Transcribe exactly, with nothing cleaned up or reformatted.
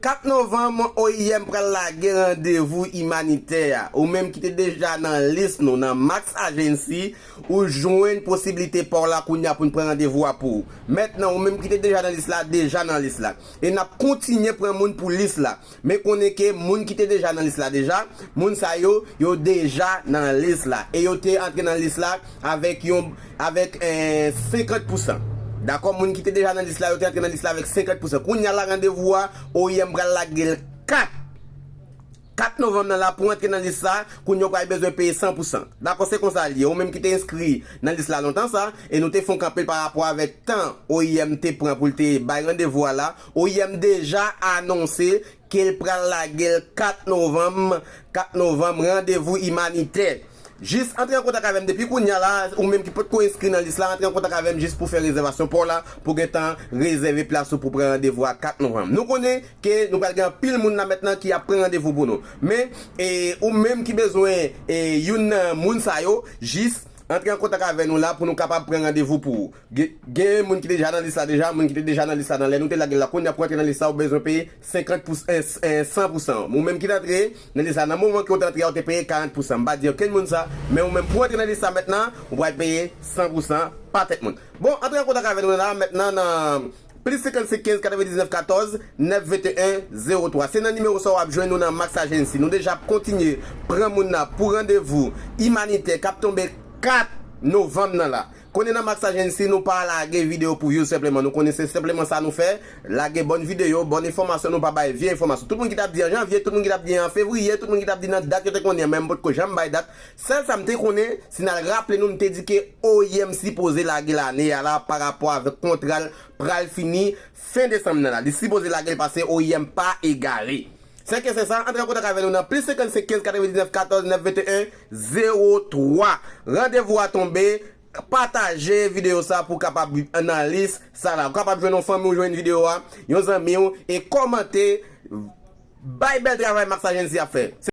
Kat novanm, O I M pral lage randevou imanitè a. Ou menm ki te deja nan lis nou nan Max Agency, ou jwenn posiblite pa w la kounye a pou n pran randevou a pou ou. Mentnan, ou menm ki te deja nan lis la, deja nan lis la. E n ap kontinye pran moun pou lis la. Men konnen ke moun ki te deja nan lis la deja, moun sa yo, yo deja nan lis la. E yo te antre nan lis la avèk yon, avèk, eh, senkant pousan. Dakò, moun ki te deja nan lis la, yo te antre nan lis la avèk senkant pousan. Kounye a la, randevou a, O I M pral lage l kat. Kat novanm nan la, pou antre nan lis la, kounye a w pral bezwen peye san pousan. Dakò, se konsa l ye. Ou menm ki te enskri nan lis la lontan sa, e nou te fè yon kanpe pa rapò avèk tan O I M te pran pou l te bay randevou a la, O I M deja anonse ke l pral lage l kat novanm, kat novanm, randevou imanitè. Jis antre an kontak avè m depi kounye a la, ou menm ki potko enskri nan lis la, antre an kontak avè m jis pou fè rezèvasyon pa w la, pou gentan rezève plas ou pou pran randevou a kat novanm. Nou konnen ke nou pral gen anpil moun la mentnan ki ap pran randevou pou nou. Men, e, ou menm ki bezwen, e, youn nan moun sa yo, jis antre an kontak avè nou la pou nou kapab pran randevou pou ou. Gen, gen moun ki te deja nan lis la deja, moun ki te deja nan lis la nan lè nou te lage l la, kounye a pou antre nan lis la, ou bezwen peye senkant pou, eh, eh, san pousan. Ou menm ki t antre nan lis la, nan moman ke w te antre a, ou te peye karant pousan. M pa di okenn moun sa, men ou menm pou antre nan lis la mentnan, ou pral peye san pousan pa tèt moun. Bon, antre an kontak avè nou la mentnan nan plis senkannsenk kenz katrevendiznèf katòz nèf venteyen zewo twa. Se nan nimewo sa w ap jwenn nou nan Max Agency. Nou deja ap kontinye pran moun nan pou randevou imanitè k ap tonbe kat novanm nan la. Konnen nan Max Agency, nou pa lage videyo pou views senpleman. Nou konnen se senpleman sa nou fè. Lage bòn videyo, bòn enfòmasyon, nou pa bay vye enfòmasyon. Tout moun ki t ap di an janvye, tout moun ki t ap di an fevriye, tout moun ki t ap di nan dat yo te konnen an, men m potko janm bay dat. Sèl sa m te konnen, si n al raple nou, m te di ke O I M sipoze lage lane a la pa rapò avèk kontra l pral fini fen desanm nan la. Li sipoze lage l pase O I M pa egare. Sèke se sa, antre an kontak avè nou nan plis senkannsenk kenz katrevendiznèf katòz nèf venteyen zewo twa. Randevou a tonbe, pataje videyo sa pou w kapab nan lis sa la. Ou kapab jwenn yon fanmi w jwenn videyo a, yon zanmi w, e kòmante, bay bèl travay Max Agency ap fè.